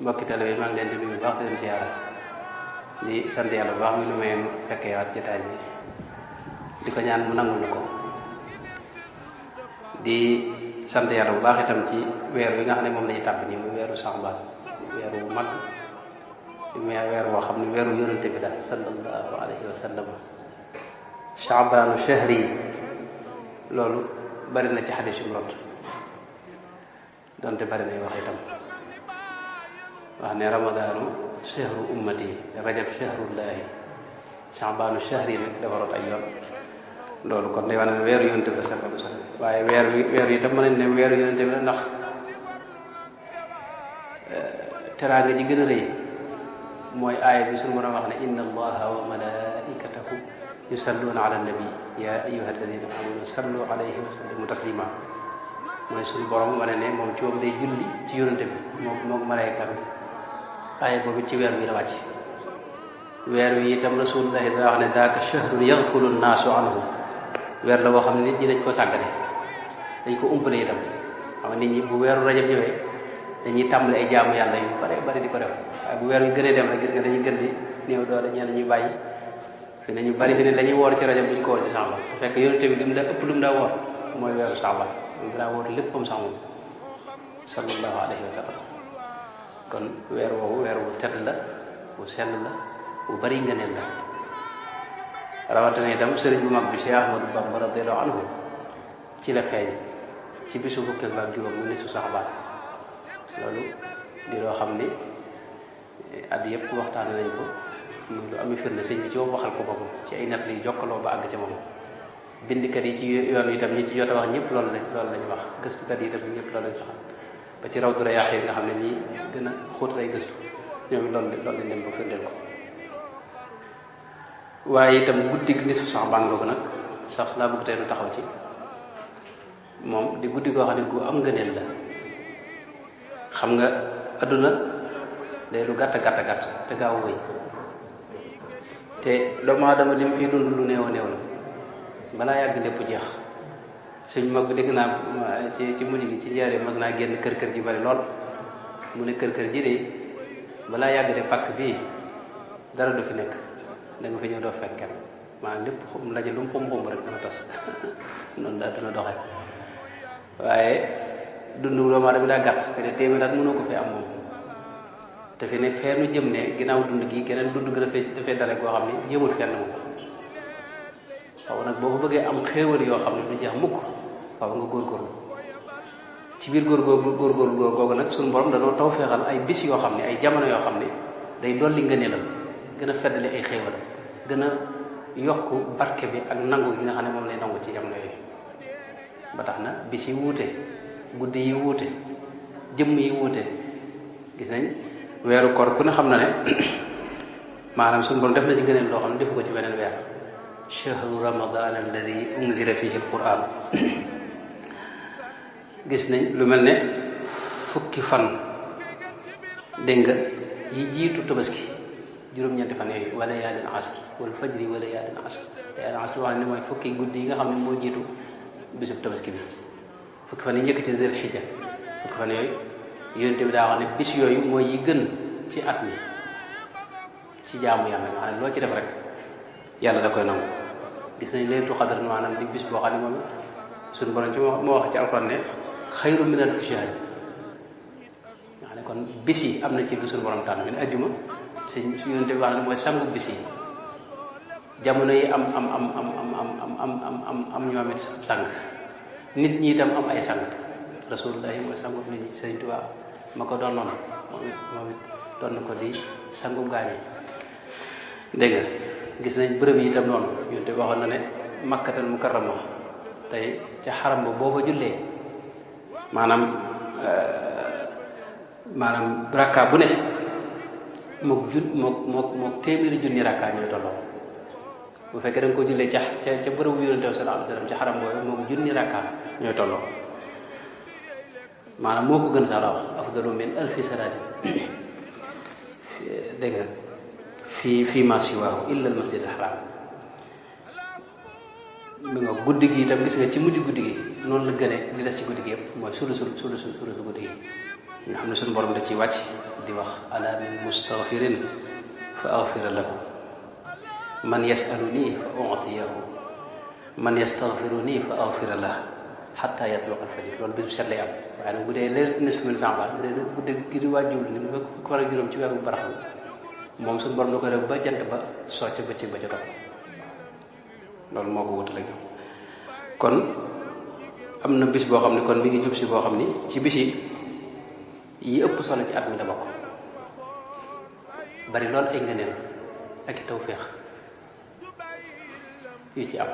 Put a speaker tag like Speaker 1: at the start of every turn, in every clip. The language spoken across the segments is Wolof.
Speaker 1: mbokki talibé maa ngi leen di nuyu bu baax di leen ziyaara di sant yàlla bu baax mi nu may fekkee waat jotaay bi di ko ñaan mu nangul ñu ko di sant yàlla bu baax itam ci weer wi nga xam ne moom la ñu tàbb nii muy weeru Saxbaan weeru mag di weer woo xam ne weeru yonente bi daal sallallahu alayhi wa sallam Saxbaanu shahri loolu bari na ci xadis yu mu rot donte bari na wax itam wax ne ramadaanu shahru ummati rajab shahrullahi Saxbaanu shahri nag dafa rot ay yoon loolu kon day wane ne weeru yonente bi la sallallahu alayhi wa sallam waaye weer yi itam mën nañ ne weeru yonente bi la ndax teraanga ji gën a rëy mooy aaya bi suñu borom wax ne inna allaha wa malaikatahu yusalluna ala nabi ya ayyuha alladina amanu sallu alayhi wa sallimu taslima mooy suñu borom wane ne moom ci moom day julli ci yonente bi moom malaayka bi aaya boobu ci weer wi la wàcc weer wi itam rasulullahi daa wax ne daaka shahrun yaghfulu nnaasu anhu weer la boo xam ne nit ñi dañ ko sàggane dañ ko umpale itam xam nit ñi bu weeru rajab ñëwee dañuy tàmbali ay jaamu yàlla yu bare bari di ko def waaye bu weer wi gënee dem rek gis nga dañuy gën di néew doole ñenn ñuy bàyyi fi ne ñu bari fi ne dañuy woor ci rajab bu ñu ko woor ci Saxbaan bu fekk yonente bi lim da ëpp lu mu daa woor mooy weeru Saxbaan mu daa woor léppam sax moom sallallahu alayhi wa sallam kon weer woowu weer wu tedd la wu sell la wu bari ngëneel la rawatina itam sëriñ bu mag bi Cheikh Ahmadou Bamba radiyallahu anhu ci la feeñ ci bisu fukki ak juróom mu nisu Saxbaan loolu di loo xam ni at yëpp waxtaane nañ ko muy lu ami firnde sëñ bi ci moom waxal ko boppam ci ay nett li jokkaloo ba àgg ca moom bindikat yi ci yoon itam ñi ci jot a wax ñëpp loolu lañ wax gëstukat yi itam ñëpp loolu lañ saxal ba ci Rawdu Rayaahiin nga xam ne ñi gën a xóot ay gëstu ñoom it loolu lañ dem ba firndeel ko waaye itam guddi nisfu Saxbaan googu nag sax laa bëgg tey nu taxaw ci moom di guddi goo xam ne gu am ngëneel la xam nga adduna day lu gàtt te gaaw wëy te doomu aadama lim fii dund lu néew a néew la balaa yàgg lépp jeex suñ mag bi dégg naa ci mujj gi ci njaaree mas naa génn kër ji bari lool mu ne kër ji de balaa yàgg de pàkk bii dara du fi nekk da nga fi ñëw doo fekk kenn maanaam lépp xum laje lu mu xum rek dana tas noonu daa dana doxee waaye dundu doomu aadama daa gàtt fi ne téeméer at mënoo ko fi am moom te fi ne feenu jëm ne ginnaaw dund gi keneen dund gën a dafay dara goo xam ne yëmul fenn moom xaw nag boo ko bëggee am xéewal yoo xam ne du jeex mukk xaw nga góorgóorlu ci biir góorgóorlu googu nag suñu borom danoo taw feexal ay bis yoo xam ne ay jamono yoo xam ne day dolli ngëneelam gën a feddali ay xéewal gën a yokk barke bi ak nangu gi nga xam ne moom lay nangu ci jamono yooyu ba tax na bis yi wuute guddi yi wuute jëmm yi wuute gis nañ weeru koor ku ne xam na ne maanaam suñu borom def na ci gëneel loo xam ne defu ko ci beneen weer shahru ramadan alladi unzila fihi alquran gis nañ lu mel ne fukki fan dégg nga yi jiitu tabaski juróom-ñeenti fan yooyu wala yaalin asr wal fajri wala yaalin asr yaalin asr wax ne mooy fukki guddi yi nga xam ne moo jiitu bisub tabaski bi fukki fan yi njëkk ci zil xijja fukki fan yooyu yonente bi daa wax ne bis yooyu mooy yi gën ci at mi ci jaamu yàlla nga xam ne loo ci def rek yàlla da koy nangu gis nañ laylatul qadr maanaam di bis boo xam ne moom suñu borom ci moo wax ci alquran ne xayru min alfi shahr nga xam ne kon bis yi am na ci lu suñu borom tànn mi ne ajjuma si yonente bi wax ne mooy sangu bis yi jamono yi am ñoom it sang nit ñi itam am ay sang rasulullah mooy sangu nit ñi Sëriñ Tuubaa ma ko doon noonu moom it doon na ko di sangu gaañi dégg nga gis nañ bërëb yi itam noonu yonte waxoon na ne makkatal mukarrama tey ca xaram ba boo fa jullee maanaam rakka bu ne mook téeméeri junni rakka ñooy tolloo bu fekkee da nga ko jullee ca bërëbu yonente bi sallallahu alayhi wa sallam ca xaram boobu mook junni rakka ñooy tolloo maanaam moo ko gën sax la wax afdalu min alfi salaati dégg nga fii ma siwaahu illa al masjid al haram mi nga guddi gi itam gis nga ci mujj guddi gi noonu la gënee li des ci guddi gi yëpp mooy sulusu guddi gi nga xam ne suñu borom da ciy wàcc di wax ala min mustaghfirin fa aghfira lahu man yasaluni fa u'tiyahu man yastaghfiruni fa aghfira lahu hatta yatluqa al-fajr. loolu bis bu set lay am. waaye nag bu dee leer nisfu min Sha'ban bu dee guddi gi di wàjjul ni mu fekk war a juróom ci weeru baraxlu moom suñu borom da koy def ba jant ba socc bëccëg ba ca topp loolu moo ko wutale kon am na bis boo xam ne kon mi ngi jub si boo xam ni ci bis yi ëpp solo ci at mi la bokk bari lool ay ngëneel ak i tawféex yu ci am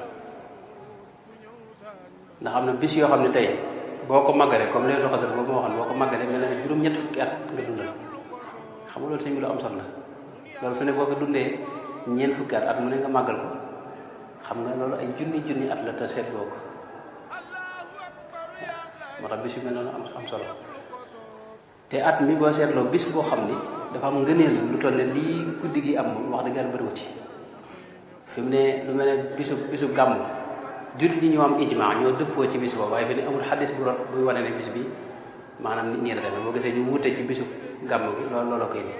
Speaker 1: ndax am na bis yoo xam ne tey boo ko màggalee comme Laylatul Qadr boobu moo xam boo ko màggalee mel na ne juróom-ñetti fukki at nga dundal xam nga loolu sëñ bi lu am solo la loolu fi ne boo ko dundee ñeent fukki at mu ne nga màggal ko xam nga loolu ay junni at la te seetloo ko moo tax bis yu mel noonu am solo te at mi boo seetloo bis boo xam ni dafa am ngëneel lu toll ne lii guddi gi am moom wax dëgg yàlla bëriwu ci fi mu ne lu mel ne bisu gàmm jullit ñi ñoo am ijmaa ñoo dëppoo ci bis boobu waaye fi ne amul xadis bu rot buy wane ne bis bi maanaam nit ñi la demee boo gisee ñu wute ci bisu gàmm gi looloo koy ni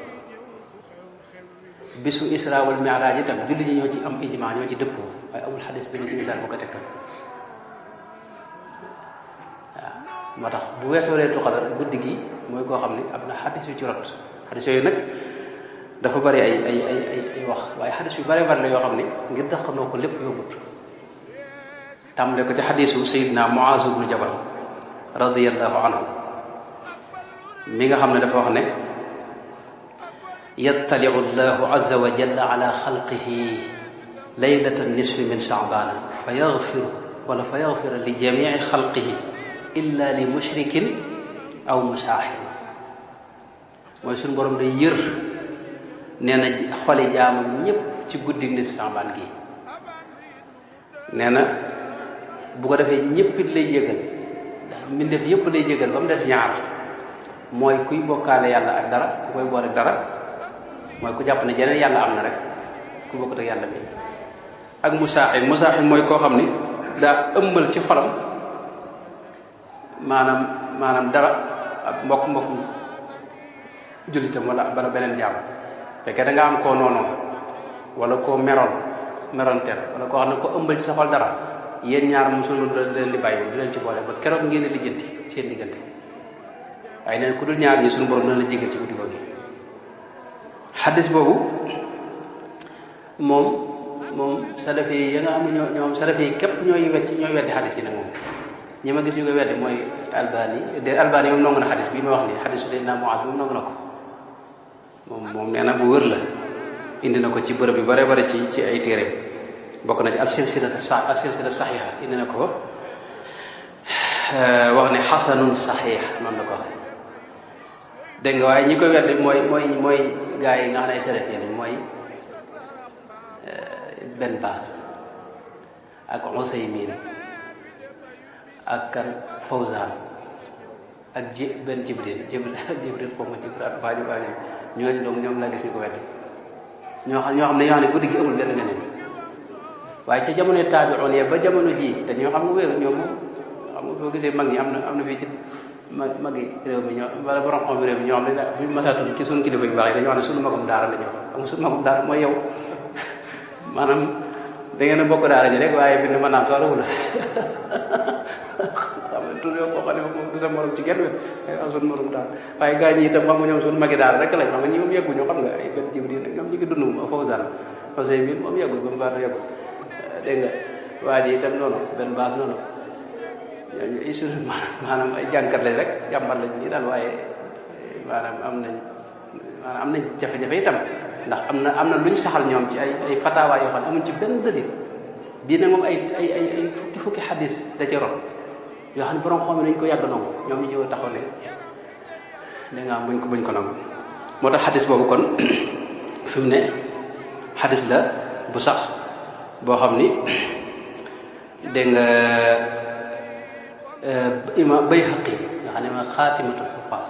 Speaker 1: bisu isra wal mi'raj itam jullit ñi ñoo ci am ijmaa ñoo ci dëppoo waaye amul xadis bi ñu ci misaal bu ko tegtal waaw moo tax bu weesoo Laylatul Qadr guddi gi mooy koo xam ne am na xadis yu ci rot xadis yooyu nag dafa bari ay wax waaye xadis yu bari la yoo xam ne ngir dax noo ko lépp yóbbut tàmbale ko ci xadisu Sayyidina Muaz ibn Jabal radiyallahu anhu mi nga xam ne dafa wax ne yattali'u Allahu azza wa jalla ala xalqihi laylata nisfi min Sha'ban fa yaghfiru li jami'i xalqihi illa li mushrikin aw musaahin mooy suñu borom day yër nee na xoli jaamam ñëpp ci guddi nisfi Sha'ban gi nee na bu ko defee ñëpp it lay jégal ndax mbindeef yëpp lay jégal ba mu des ñaar mooy kuy bokkaale yàlla ak dara ku koy boole dara mooy ku jàpp ne jeneen yàlla am na rek ku bokkut ak yàlla bi ak musaaxin mooy koo xam ni daa ëmbal ci xolam maanaam dara ak mbokk jullitam wala beneen jaam fekkee da nga am koo noonu wala koo meronteel wala koo xam ne ko ëmbal ci sa xol dara yéen ñaar mosul leen di bàyyi du leen ci boole ba keroog ngeen di lijjanti seen diggante waaye neen ku dul ñaar ñi suñu borom dana la jégal ci guddi googu xaddis boobu moom salafi yi ya nga xam ne ñoom salafi yi képp ñooy weddi xaddis yi nag moom ñi ma gis ñu koy weddi mooy albani moom nangu na xaddis bii ma wax nii xaddisu Sayyidina Muaz moom nangu na ko moom nee na bu wër la indi na ko ci bërëb yu bare ci ay téere bokk na ci al-silsila saxiixa indi na ko wax ne xasanun saxiix noonu la ko waxee dégg nga waaye ñi koy weddi mooy gaa yi nga xam ne ay salaf yi lañ mooy Ben Baas ak Usaymin ak kan Fawzan ak Ben Jibril foofu ma Jibril waajo ñooñu donc ñoom laa gis ñu ko weddi ñoo xam ne dañoo xam ne guddi gi amul benn ngëneel waaye ca jamono taabi'un ya ba jamono ji dañoo xam nga wéy ñoom xam nga boo gisee mag ñi am na fii ci magi réew mi ñoo wala borom xam réew mi ñoo xam ne fu masatul ci suñu kilifa yu baax yi dañoo xam ne suñu magum daara la ñoo xam nga suñu magum daara mooy yow maanaam da ngeen a bokk daara ji rek waaye bi ne maanaam soxla wu la xam nga tur yow boo xam ne moom du sa morom ci genn wet am suñu morom daara waaye gaa ñi itam xam nga ñoom suñu magi daara rek lañ xam nga ñi moom yegguñu xam nga ay benn jibril ñoom ñu ngi dund moom Fawzan Fawzan bi moom yeggul ba mu baax yeggul dégg nga waa ji itam noonu benn baas noonu ñooñu ay suñu maanaam ay jànkat lañ rek jàmbar lañ nii daal waaye maanaam am nañ jafe-jafe itam ndax am na luñ saxal ñoom ci ay fatawaa yoo xam ne amuñ ci benn dalil bii nag moom ay fukki xadis da ci ron yoo xam ne borom xam ne dañ ko yàgg nangu ñoom ñu ñëw taxaw ne da nga buñ ko nangu moo tax xadis boobu kon fi mu ne xadis la bu sax boo xam ni dégg nga imam Bayhaqi nga xam ne ma xaatimatul xufaas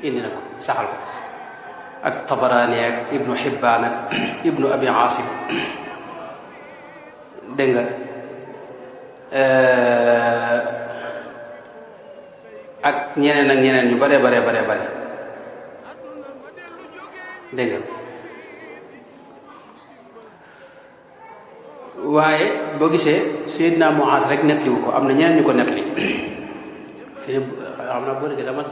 Speaker 1: indi na ko saxal ko ak Tabaraani ak Ibnu Hibbaan ak Ibnu Abi Aasim dégg nga ak ñeneen ñu bare dégg nga waaye boo gisee Seydina Muaz rek nettaliwu ko am na ñeneen ñu ko nettali fi ne xam naa boo déggee dama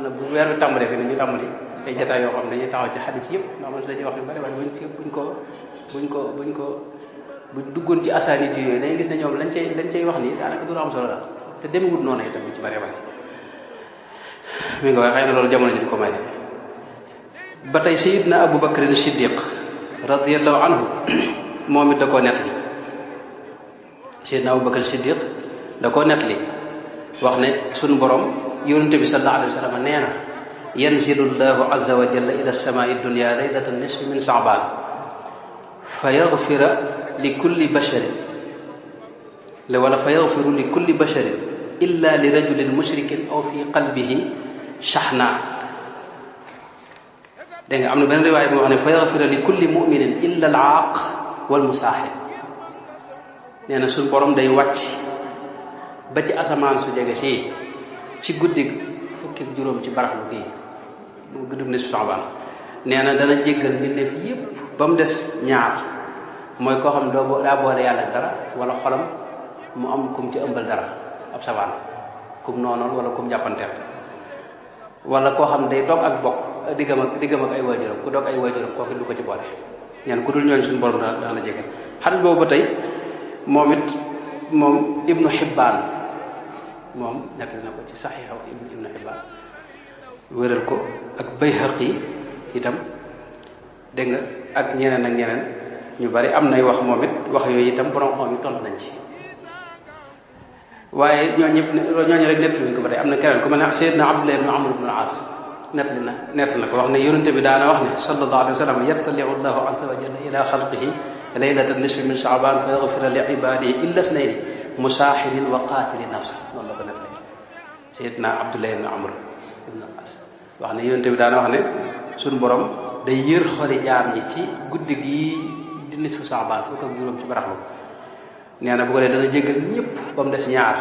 Speaker 1: na bu weer bi tàmbalee fi ne ñu tàmbali ay jataay yoo xam ne dañuy taxaw ci xadis yëpp ndax man dañuy wax yu bari waaye buñ duggoon ci asaanit yooyu dañuy gis ne ñoom lañ cay wax nii daanaka du am solo la te demewut noonu itam ci bari bari mi nga waaye xëy na loolu jamono ji di ko may ba tey Sayyidna Abu Bakr as-Siddiq radiyallahu anhu moom it da koo nettali Sayyidna Abu Bakr as-Siddiq da koo nettali wax ne suñu borom yonente bi sallallahu alayhi wa sallam nee na yanzilu llahu azza wa jalla ila samai dunya laylata nisfi min sha'ban fa yaghfira li kulli basharin wala fa yaghfiru li kulli basharin illa li rajulin mushrikin aw fi qalbihi shahna dégg nga am na benn riwaay boo wax ne fa yaghfira li kulli mu'minin illa al-aaq wal musaaxib nee na suñu borom day wàcc ba ci asamaan su jege si ci guddi fukki ak juróom ci baraxlu kii bu guddug nisfu Sha'ban nee na dana jéggal mbindeef yépp ba mu des ñaar mooy koo xam daa boole yàlla dara wala xolam mu am kum ci ëmbal dara ab sabaan kum noonoon wala kum jàppanteel wala koo xam day toog ak bokk diggam ak ay waajuram ku doog ay waajuram kooku du ko ci boole ñaan ku dul ñooñu suñu borom dana jéggal xadis boobu ba tey moom Ibnu Hibbaan moom nekk na ko ci saxiixaw Ibnu Hibbaan wéral ko ak Bayhaqi itam dégg nga ak ñeneen ñu bari am nay wax moom it wax yooyu itam borom xam yi tontu nañ ci waaye ñooñu rek nettali ko ba tey am na keneen ku mel ne Seydina Abdullah ibn Amr ibn al-As nettali na ko wax ne yonente bi daana wax ne sallallahu alayhi wa sallam yattali'u Allahu azza wa jalla ila xalqihi laylata nisfi min Sha'ban fa yaghfira li ibadihi illa isnayni musaahirin wa qaatili nafs noonu la ko nettali Seydina Abdullah ibn Amr ibn al-As wax ne yonente bi daana wax ne suñu borom day yër xoli jaam ñi ci guddi gi di nisfu Sha'ban fukk ak juróom ci baraxlu nee na bu ko dee dana jéggal ñëpp ba mu des ñaar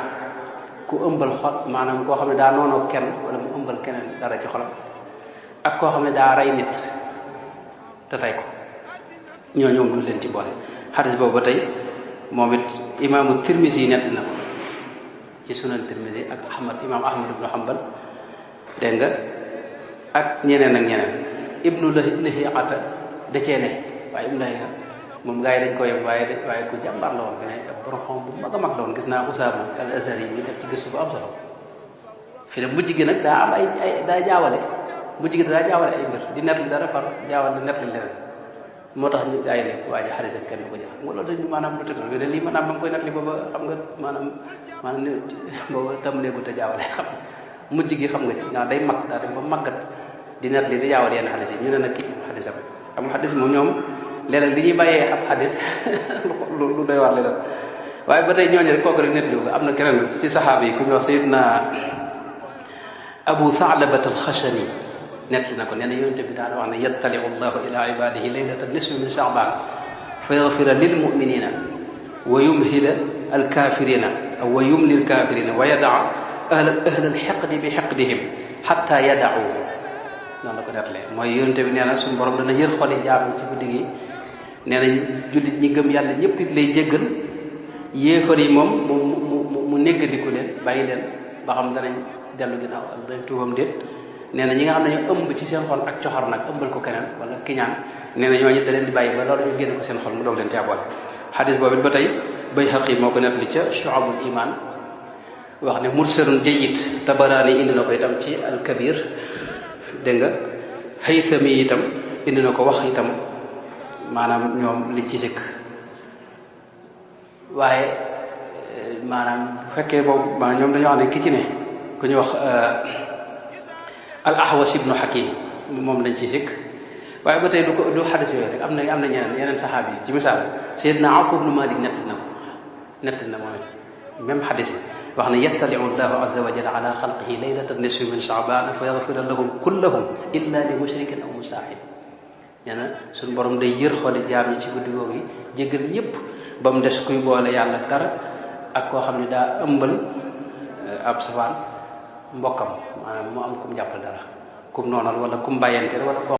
Speaker 1: ku ëmbal xol maanaam koo xam ne daa noonoo kenn wala mu ëmbal keneen dara ci xolam ak koo xam ne daa rey nit te tey ko ñoom du leen ci boole xadis boobu ba tey moom it imaamu Tirmisi yi nett na ko ci sunan Tirmisi ak imaam Ahmad ibnu Hanbal dégg nga ak ñeneen ibnu Lahi'ata da cee ne waaye ibnu Lahi'a moom gars yi dañ ko yem waaye ku jàmbaar la woon gane ak borom xam bu mag a mag la woon gis naa Usaama al-Azhari yi ñu def ci gëstu bu am solo fi ne mujj gi nag daa am daa jaawale mujj gi daa jaawale ay mbir di nettali dara far jaawale nettali leneen moo tax ñu gars yi ne waa ji xarisam kenn du ko jël nga loolu dañ maanaam lu tëddal bi ne lii maanaam ma ngi koy nettali booba xam nga maanaam ne booba tàmbaleegu te jaawale xam mujj gi xam nga ci nga day mag daa dem ba màggat di nettali di jaawale yenn xadis yi ñu ne nag kii xadisam xam nga xadis moom ñoom léeg-léeg li ñuy bàyyee ab xadis lu doy waar leneen waaye ba tey ñooñu rek kooku rek nettali ko am na keneen ci saxaaba yi ku ñu wax Sayyidna Abu Tha'labat al-Khashani nettali na ko nee na yonente bi daana wax ne yattali'u Allahu ila ibadihi laylata nisfi min Sha'ban fa yaghfira lil mu'minina wa yumhila al-kafirina aw wa yumli al-kafirina wa yada'a ahla al-hiqdi bi hiqdihim hatta yada'uhu noonu la ko nettalee mooy yonente bi nee na suñu borom dana yër xoli jaam yi ci guddi gi nee na jullit ñi gëm yàlla ñëpp it lay jéggal yéefar yi moom mu néggandiku leen bàyyi leen ba xam danañ dellu ginnaaw ak dañ tuubam déet nee na ñi nga xam ne ñu ëmb ci seen xol ak coxor nag ëmbal ko keneen wala kiñaan nee na ñooñu da leen di bàyyi ba loolu ñu génn ko seen xol mu doog leen caaboole xadis boobu it ba tey Bayhaqi moo ko nettali ca Shu'abul Iman wax ne mursalun jayyid Tabaraani indi na ko itam ci al-Kabir dégg nga Haythami itam indi na ko wax itam maanaam ñoom liñ ci sikk waaye maanaam bu fekkee boobu maanaam ñoom dañoo wax ne ki ci ne ku ñu wax al-Ahwas ibnu Hakim moom lañ ci sikk waaye ba tey du xadis yooyu rek am na yeneen saxaab yi ci misaal Sayyidna Awf ibnu Malik nett na moom même xadis bi wax ne yattali'u Allahu azza wa jalla ala xalqihi laylata nisfi min Sha'ban fa yaghfira lahum kullahum illa li mushrikin aw musaahib nee na suñu borom day yër xooli jaam yi ci guddi googu yi jéggal ñëpp ba mu des kuy boole yàlla dara ak koo xam ne daa ëmbal ab safaan mbokkam maanaam mu am kum jàppal dara kum noonal wala kum bàyyanteel wala